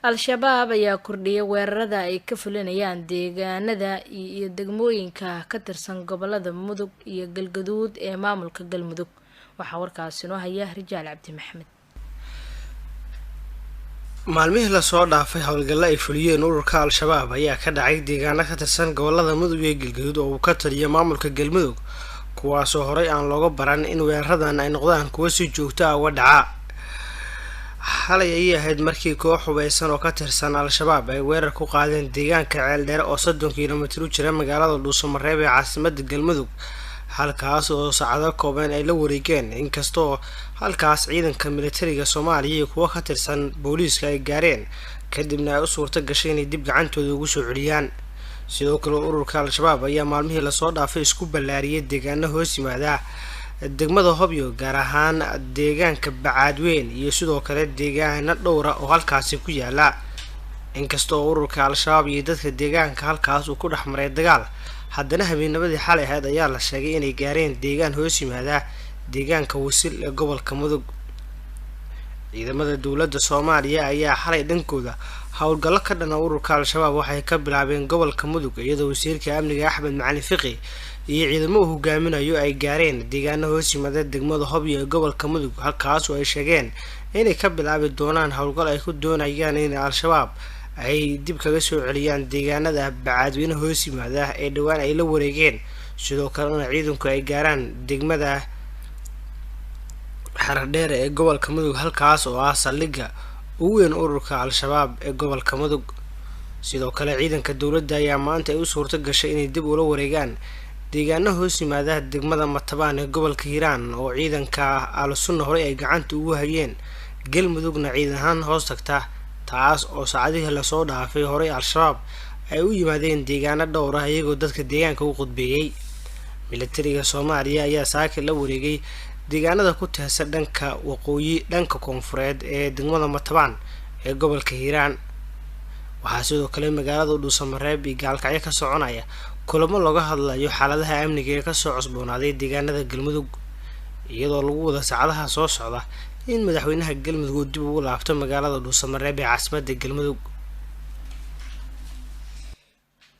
Al-Shabaab ayaa kordhiyay weerarada ay ka fulinayaan deegaanada iyo degmooyinka ka tirsan gobolada Mudug iyo Galgaduud ee maamulka Galmudug. Waxaa warkaasi noo haya Rijaal Cabdi Maxamed. Maalmihii lasoo dhaafay howlgallo ay fuliyeen ururka Al-Shabaab ayaa ka dhacay deegaano ka tirsan gobolada Mudug iyo Galgaduud oo uu ka taliyo maamulka Galmudug, kuwaasoo horey aan looga baran in weeraradan ay noqdaan kuwo si joogto ah uga dhaca. Xalay ayay ahayd markii koox hubeysan oo ka tirsan Al-Shabaab ay weerar ku qaadeen deegaanka Ceeldheere oo 30 kilomitir u jira magaalada Dhuusamareeb ee caasimada Galmudug, halkaas oo saacado kooban ay la wareegeen, inkastoo halkaas ciidanka militariga Soomaaliya iyo kuwo ka tirsan booliiska ay gaareen, kadibna ay u suurto gashay inay dib gacantooda ugu soo celiyaan. Sidoo kale ururka Al-Shabaab ayaa maalmihii lasoo dhaafay isku ballaariyay deegaano hoos yimaada degmada Hobyo, gaar ahaan deegaanka Bacaadweyn iyo sidoo kale deegaano dhowra oo halkaasi ku yaala. Inkasta oo ururka Al-Shabaab iyo dadka deegaanka halkaas uu ku dhex maray dagaal, haddana habeennimadii xalay ahayd ayaa la sheegay inay gaareen deegaan hoos yimaada deegaanka Wasil ee gobolka Mudug. Ciidamada dowladda Soomaaliya ayaa xalay dhankooda howlgallo ka dhana ururka Al-Shabaab waxay ka bilaabeen gobolka Mudug, iyadoo wasiirka amniga Axmed Macalin Fiqi iyo ciidamo uu hogaaminayo ay gaareen deegaano hoos yimaada degmada Hobyo ee gobolka Mudug, halkaas oo ay sheegeen inay ka bilaabi doonaan howlgal ay ku doonayaan in Al-Shabaab ay dib kaga soo celiyaan deegaanada Bacaadweyne hoos yimaada ee dhowaan ay la wareegeen, sidoo kalena ciidanku ay gaaraan degmada Xaradheere ee gobolka Mudug, halkaas oo ah saldhigga ugu weyn ururka Al-Shabaab ee gobolka Mudug. Sidoo kale ciidanka dowladda ayaa maanta ay u suurto gashay inay dib ula wareegaan deegaano hoos yimaada degmada Matabaan ee gobolka Hiiraan oo ciidanka Al-Sunna horey ay gacanta ugu hayeen, Galmudugna ciidan ahaan hoos tagta, taas oo saacadihii lasoo dhaafay horey Al-Shabaab ay u yimaadeen deegaano dhowr ah iyagoo dadka deegaanka u qudbeeyey. Militariga Soomaaliya ayaa saaka la wareegay deegaanada ku teersan dhanka waqooyi dhanka koonfureed ee degmada Matabaan ee gobolka Hiiraan. Waxaa sidoo kale magaalada Dhuusamareeb iyo Gaalkacyo ka soconaya kulamo looga hadlayo xaaladaha amniga ee kasoo cusboonaaday deegaanada Galmudug, iyadoo lagu wada saacadaha soo socda in madaxweynaha Galmudug uu dib ugu laabto magaalada Dhuusamareeb ee caasimadda Galmudug.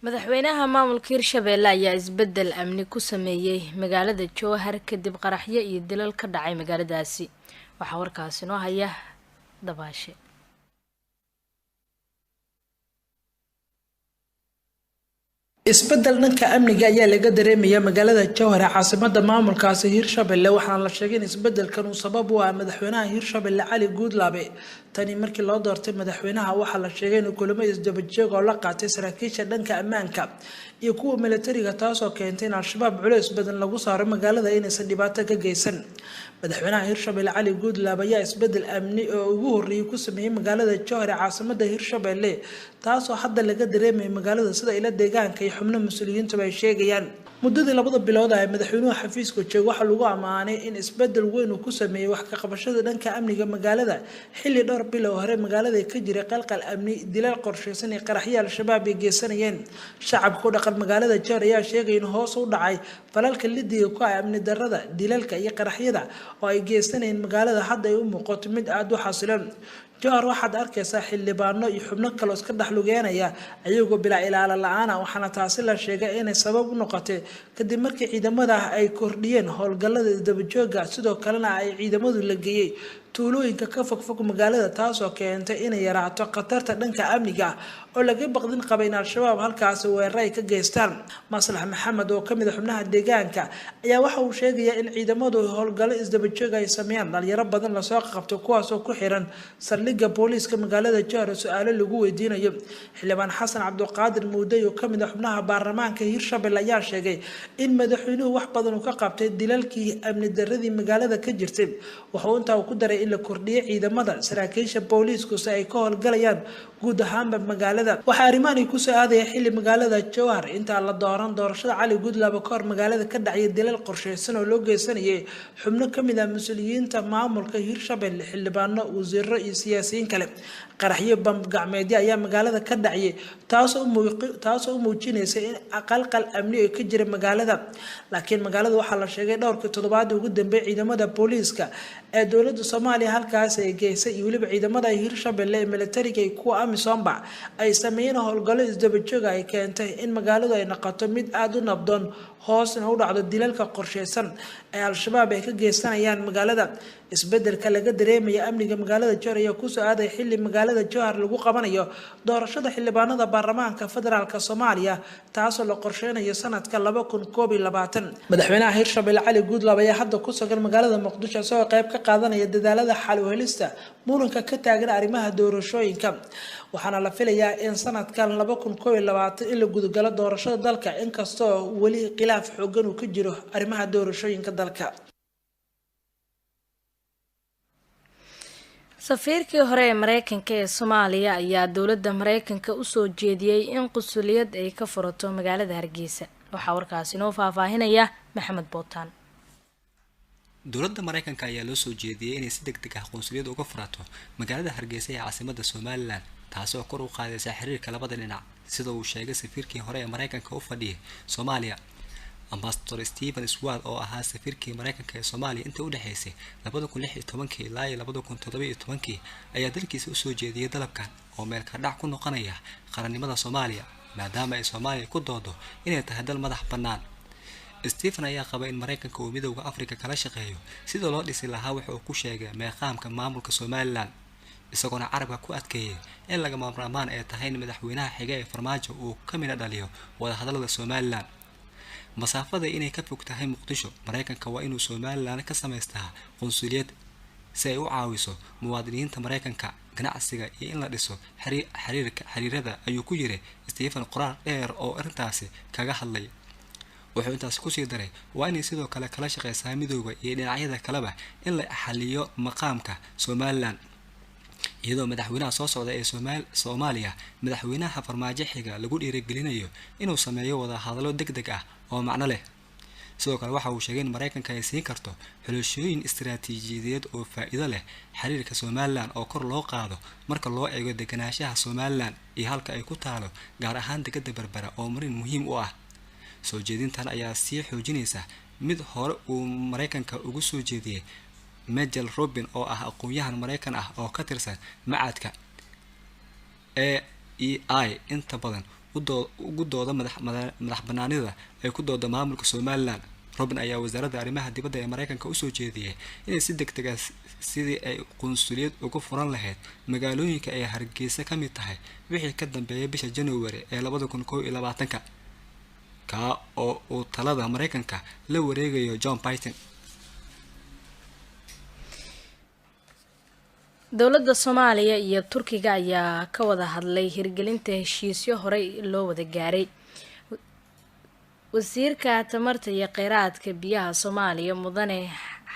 Madaxweynaha maamulka Hirshabeelle ayaa isbedel amni ku sameeyey magaalada Jowhar kadib qaraxyo iyo dilal ka dhacay magaaladaasi. Waxaa warkaasi noo haya Dabaashe. Isbedel dhanka amniga ayaa laga dareemaya magaalada Jowhar ee caasimada maamulkaasi Hirshabelle, waxaana la sheegay in isbedelkan uu sabab u ah madaxweynaha Hirshabelle Cali Guudlaabe. Tani markii loo doortay madaxweynaha, waxaa la sheegay inuu kulamo isdabajoog oo la qaatay saraakiisha dhanka ammaanka iyo kuwa militariga, taasoo keentay in Al-Shabaab culeys badan lagu saaro magaalada inaysan dhibaato ka geysan. Madaxweynaha Hirshabelle Cali Guudlaabe ayaa isbedel amni oo ugu horreeyay ku sameeyey magaalada Jowhar ee caasimada Hirshabelle, taasoo hadda laga dareemaya magaalada, sida ila deegaanka iyo xubno mas-uuliyiintuba ay sheegayaan. Muddadii 2da bilood ah ee madaxweynuhu xafiiska jooga, waxaa lagu ammaanay in isbedel weyn uu ku sameeyey wax ka qabashada dhanka amniga magaalada, xilli dhowr bilow hore magaalada ka jiray qalqal amni, dilal qorsheysan iyo qaraxyo Al-Shabaab ay geysanayeen. Shacabka ku dhaqan magaalada Jowhar ayaa sheegay in hoos u dhacay falalka lidiga ku ah amni darrada, dilalka iyo qaraxyada oo ay geysanayeen magaalada, hadda ay u muuqato mid aada u xasilan. Jowhar waxaad arkaysaa xildhibaano iyo xubno kaloo iska dhex lugeenaya ayagoo bilaa ilaalo la-aana, waxaana taasi la sheegay inay sabab u noqotay kadib markii ciidamada ay kordhiyeen howlgallada isdabajooga, sidoo kalena ay ciidamadu la geeyey tuulooyinka ka fogfog magaalada, taasoo keentay inay yaraato khatarta dhanka amniga oo laga baqdin qabay in Al-Shabaab halkaasi weeraro ay ka geystaan. Maslax Maxamed oo kamid a xubnaha deegaanka ayaa waxa uu sheegayaa in ciidamadu howlgallo isdabajooga ay sameeyaan, dhalinyaro badan lasoo qabto kuwaasoo ku xiran saldhigga booliiska magaalada Jowhar su-aalo lagu weydiinayo. Xildhibaan Xasan Cabdiqaadir Muudey oo kamid a xubnaha baarlamaanka Hirshabelle ayaa sheegay in madaxweynuhu wax badan uu ka qabtay dilalkii amni daradii magaalada ka jirtay. Wuxuu intaa ku daray in la kordhiyay ciidamada saraakiisha booliisku si ay ka howlgalayaan guud ahaanba magaalada. Waxaa arrimahan kusoo aadaya xilli magaalada Jowhar intaa la dooran doorashada Cali Guudlaabe kahor magaalada ka dhacaya dilal qorsheysan oo loo geysanayay xubno kamid ah mas-uuliyiinta maamulka Hirshabelle, xildhibaano, wasiiro iyo siyaasiyiin kale. Qaraxyo bambgacmeedyo ayaa magaalada ka dhacayay, taasoo u muujinaysa in qalqal amni oo ka jira magaalada. Laakiin magaalada waxaa la sheegay dhowrkii toddobaadii ugu dambeeyay ciidamada booliiska ee dowladda Soomaaliya halkaas ay geysay iyo weliba ciidamada Hirshabelle ee militariga iyo kuwa AMISOMba ay sameeyeen howlgallo isdaba jooga ay keentay in magaaladu ay noqoto mid aada u nabdoon, hoosna u dhacdo dilalka qorsheysan ee Al-Shabaab ay ka geysanayaan magaalada. Isbedelka laga dareemaya amniga magaalada Jowhar ayaa kusoo aaday xilli magaalada Jowhar lagu qabanayo doorashada xildhibaanada baarlamaanka federaalk Soomaaliya, taasoo la qorsheynayo sanadka 2021. Madaxweynaha Hirshabelle Cali Guudlaab ayaa hadda ku sugan magaalada Muqdisho isagoo qayb ka qaadanaya dadaalada xal u helista muranka ka taagan arrimaha doorashooyinka, waxaana la filayaa in sanadkan 2021 in la gudagalo doorashada dalka, inkastoo weli khilaaf xoogan uu ka jiro arrimaha doorashooyinka dalka. Safiirkii hore ee Mareykanka ee Soomaaliya ayaa dowladda Mareykanka usoo jeediyey in qusuliyad ay ka furato magaalada Hargeysa. Waxaa warkaasi noo faahfaahinaya Maxamed Bootaan. Dowladda Mareykanka ayaa loo soo jeediyey inay si deg deg ah qunsuliyad uga furato magaalada Hargeysa ee caasimada Somalilan, taasoo kor u qaadaysa xiriirka labada dhinac, sida uu sheegay safiirkii hore ee Mareykanka u fadhiyay Soomaaliya, Ambasador Stephen Swad, oo ahaa safiirkii Mareykanka ee Soomaaliya inta u dhexeysay 2016 ilaa iyo 2017, ayaa dalkiisa usoo jeediyey dalabkan oo meel ka dhac ku noqonaya qarannimada Soomaaliya, maadaama ay Soomaaliya ku doodo inay tahay dal madax bannaan. Stephen ayaa qaba in Mareykanka uu Midowda Afrika kala shaqeeyo sida loo dhisi lahaa waxa uu ku sheegay meeqaamka maamulka Somalilan, isagoona carabka ku adkeeyay in lagama maarmaan ay tahay in madaxweynaha xiga ee Farmaajo uu ka midha dhaliyo wadahadalada Somalilan. Masaafada inay ka fog tahay Muqdisho, Mareykanka waa inuu Somalilan ka samaystaa qunsuliyad si ay u caawiso muwaadiniinta Mareykanka, ganacsiga iyo in la dhiso xiriirka xiriirada, ayuu ku yiri Stephen qoraal dheer oo arrintaasi kaga hadlay. Wuxuu intaasi kusii daray waa inay sidoo kale kala shaqeysaa midooda iyo dhinacyada kaleba in la xaliyo maqaamka Somalilan, iyadoo madaxweynaha soo socda ee Soomaaliya, madaxweynaha Farmaajo xiga, lagu dhiirigelinayo inuu sameeyo wadahadallo deg deg ah oo macno leh. Sidoo kale waxa uu sheegay in Mareykanka ay siin karto xulashooyin istaraatiijiyadeed oo faa-iido leh xiriirka Somalilan oo kor loo qaado marka loo eego deganaanshaha Somalilan iyo halka ay ku taalo, gaar ahaan degada Berbera oo marin muhiim u ah. Soo jeedintan ayaa sii xoojinaysa mid hore uu Mareykanka ugu soo jeediyey Majel Robin, oo ah aqoon-yahan Mareykan ah oo ka tirsan macadka A E I, inta badan ugu dooda madax banaanida ay ku dooda maamulka Somalilan. Robin ayaa wasaaradda arrimaha dibadda ee Mareykanka usoo jeediyey inay si deg deg ah sidii ay qunsuliyad uga furan lahayd magaalooyinka ay Hargeysa ka mid tahay wixii ka dambeeyay bisha January ee 2021, kaa oo uu talada Mareykanka la wareegayo John Biden. Dowladda Soomaaliya iyo Turkiga ayaa ka wada hadlay hirgelinta heshiisyo horey loo wada gaaray. Wasiirka tamarta iyo kheyraadka biyaha Soomaaliya, Mudane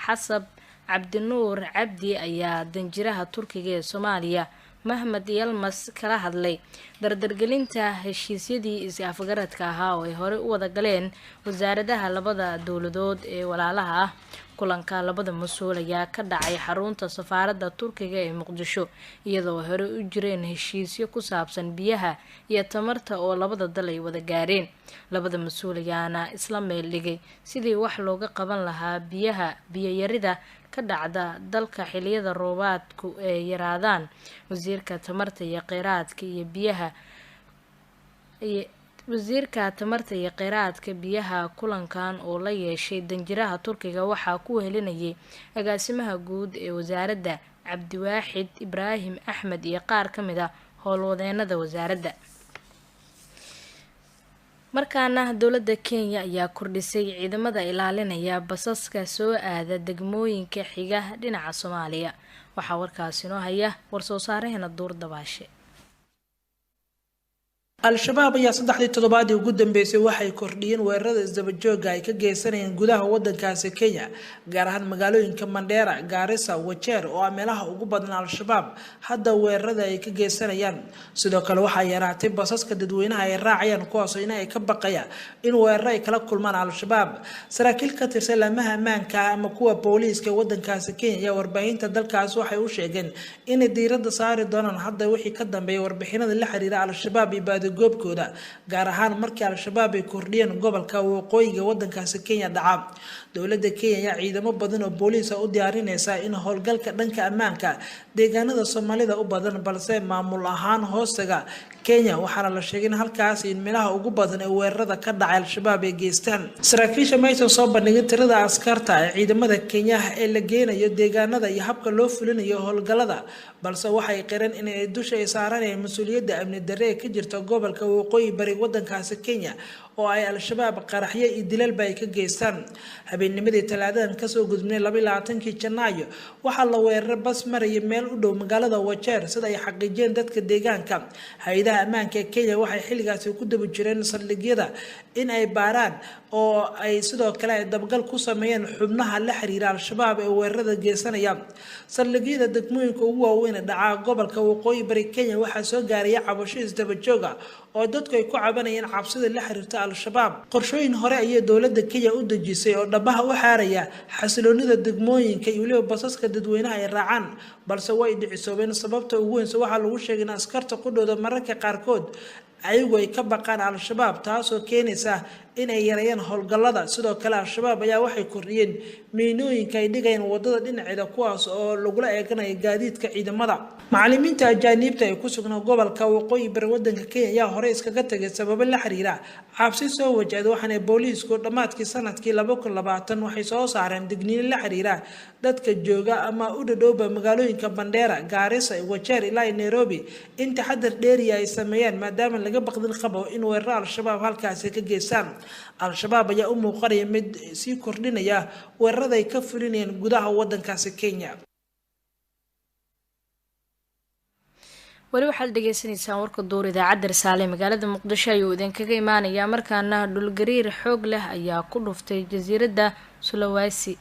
Xasab Cabdinuur Cabdi, ayaa danjiraha Turkiga ee Soomaaliya, Mahmed Yalmas, kala hadlay dardargelinta heshiisyadii is-afgaradka ahaa oo ay horey u wada galeen wasaaradaha labada dowladood ee walaalaha ah. Kulanka labada mas-uul ayaa ka dhacay xarunta safaaradda Turkiga ee Muqdisho, iyadoo horey u jireen heshiisyo ku saabsan biyaha iyo tamarta oo labada dal ay wada gaareen. Labada mas-uul ayaana isla meel dhigay sidii wax looga qaban lahaa biyaha biyoyarida ka dhacda dalka xiliyada roobaadku ay yaraadaan. Wasiirka tamarta iyo kheyraadka iyo biyaha, wasiirka tamarta iyo kheyraadka biyaha, kulankan oo la yeeshay danjiraha Turkiga waxaa ku helinayay agaasimaha guud ee wasaaradda, Cabdiwaaxid Ibraahim Axmed, iyo qaar ka mid a howlwadeenada wasaaradda. Markaana dowladda Kenya ayaa kordhisay ciidamada ilaalinaya basaska soo aada degmooyinka xiga dhinaca Soomaaliya. Waxaa warkaasi noo haya warsoo saaraheena Duur Dabaashe. Al-Shabaab ayaa saddexdii toddobaadii ugu dambeysay waxay kordhiyeen weerarada isdabajooga ay ka geysanayeen gudaha wadankaasi Kenya, gaar ahaan magaalooyinka Mandheera, Gaarisa, Wajeer oo ah meelaha ugu badan Al-Shabaab hadda weerarada ay ka geysanayaan. Sidoo kale waxaa yaraatay basaska dadweynaha ay raacayaan, kuwaasoo in ay ka baqaya in weeraro ay kala kulmaan Al-Shabaab. Saraakiil ka tirsan laamaha ammaanka ama kuwa booliiska wadankaasi Kenya ayaa warbaahinta dalkaasi waxay u sheegeen inay diiradda saari doonaan hadda wixii ka dambeeya warbixinada la xiriira Al-Shabaab iyo baadigoobkooda, gaar ahaan markii Al-Shabaab ay kordhiyeen gobolka waqooyiga wadankaasi Kenya dhaca. Dowladda Kenya ayaa ciidamo badan oo booliis ah u diyaarinaysa in howlgalka dhanka ammaanka deegaanada Soomaalida u badan, balse maamul ahaan hoostaga Kenya, waxaana la sheegay in halkaas in meelaha ugu badan ee weerarada ka dhacay Al-Shabaab ay geystaan. Saraakiisha maysan soo bandhigin tirada askarta ee ciidamada Kenya ee la geenayo deegaanada iyo habka loo fulinayo howlgallada, balse waxay qireen in ay dusha ay saaranayaan mas-uuliyadda amni darre ee ka jirta gobolka waqooyi bari wadankaasi Kenya oo ay Al-Shabaab qaraxyo iyo dilalba ay ka geystaan. Habeennimadii Talaadadan kasoo gudubnay 22-kii Janaayo waxaa la weeraray bas maraya meel u dhow magaalada Wajeer, sida ay xaqiijiyeen dadka deegaanka. Hay-adaha ammaanka ee Kenya waxay xilligaasi ku daba jireen saldhigyada in ay baaraan oo ay sidoo kale ay dabagal ku sameeyeen xubnaha la xiriira Al-Shabaab ee weerarada geysanaya. Saldhigyada degmooyinka ugu waaweyn ee dhaca gobolka waqooyi bari Kenya waxaa soo gaaraya cabasho isdaba joog ah oo dadku ay ku cabanayeen cabsida la xiriirta Al-Shabaab. Qorshooyin hore ayay dowladda Kenya u dejisay oo dhabaha u xaaraya xasiloonida degmooyinka iyo weliba basaska dadweynaha ay raacaan, balse way dhicisoobeen. Sababta ugu weynse waxaa lagu sheegay in askarta qudhooda mararka qaarkood ayagu ay ka baqaan Al-Shabaab, taasoo keenaysa in ay yareeyaan howlgallada. Sidoo kale Al-Shabaab ayaa waxay kordhiyeen miinooyinka ay dhigayaan wadada dhinaceeda, kuwaas oo lagula eeganayo gaadiidka ciidamada. Macalimiinta ajaaniibta ee ku sugnaa gobolka waqooyi bari wadanka Kenya ayaa horey iskaga tagay sababo la xiriira cabsi soo wajahda, waxaana booliisku dhammaadkii sanadkii 2020 waxay soo saareen digniino la xiriira dadka jooga ama u dhadhowba magaalooyinka Bandheera, Gaarisa, Wajeer ilaa Nairobi in taxadar dheeriya ay sameeyaan, maadaama laga baqdin qabo in weeraro Al-Shabaab halkaasi ka geystaan. Al-Shabaab ayaa u muuqanaya mid sii kordhinaya weerarada ay ka fulinayeen gudaha wadankaasi Kenya. Weli waxaad dhegeysanaysaan warka duur idaacadda Risaale magaalada Muqdisho ayuu idinkaga imaanayaa. Markaana dhulgariir xoog leh ayaa ku dhuftay jasiiradda Sulawesi.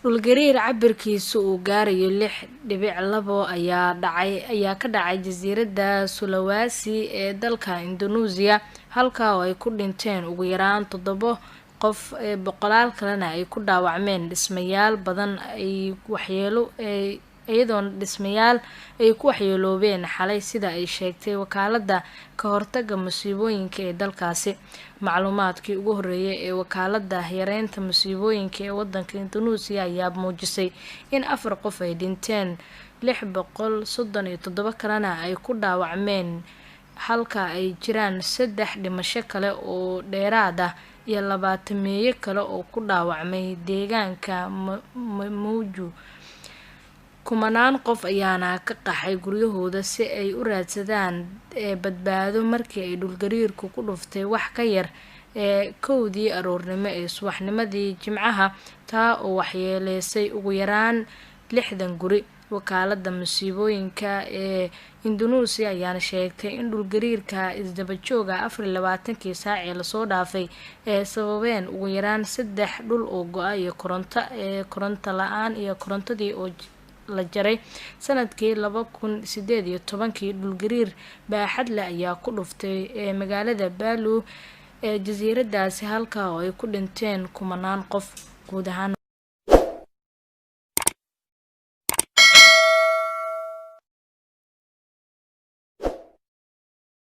Dhulgariir cabirkiisu uu gaarayo 6.2 ayaa ka dhacay jasiiradda Sulawesi ee dalka Indonesia, halkaa oo ay ku dhinteen ugu yaraan 7 qof, boqolaal kalena ay ku dhaawacmeen. Dhismayaal badan ay waxyeelo iyadoona dhismayaal ay ku waxyeeloobeen xalay, sida ay sheegtay wakaalada ka hortaga musiibooyinka ee dalkaasi. Macluumaadkii ugu horeeyay ee wakaalada yareynta musiibooyinka ee wadanka Indonesia ayaa muujisay in 4 qof ay dhinteen, 637 kalena ay ku dhaawacmeen, halka ay jiraan 3 dhimasho kale oo dheeraad ah iyo 20 kale oo ku dhaawacmay deegaanka Mamuju. Kumanaan qof ayaana ka qaxay guryahooda si ay u raadsadaan badbaado markii ay dhulgariirku ku dhuftay wax ka yar ee 1dii aroornimo ee subaxnimadii Jimcaha, taa oo waxyeeleysay ugu yaraan 60 guri. Wakaalada musiibooyinka ee Indonesia ayaana sheegtay in dhulgariirka isdaba jooga 24-kii saac ee lasoo dhaafay ee sababeen ugu yaraan 3 dhul oo go-a iyo koronto la-aan iyo korontadii oo la jaray. Sanadkii 2018-kii dhulgariir baaxad leh ayaa ku dhuftay ee magaalada Palu ee jasiiradaasi, halkaa oo ay ku dhinteen kumanaan qof. Guud ahaan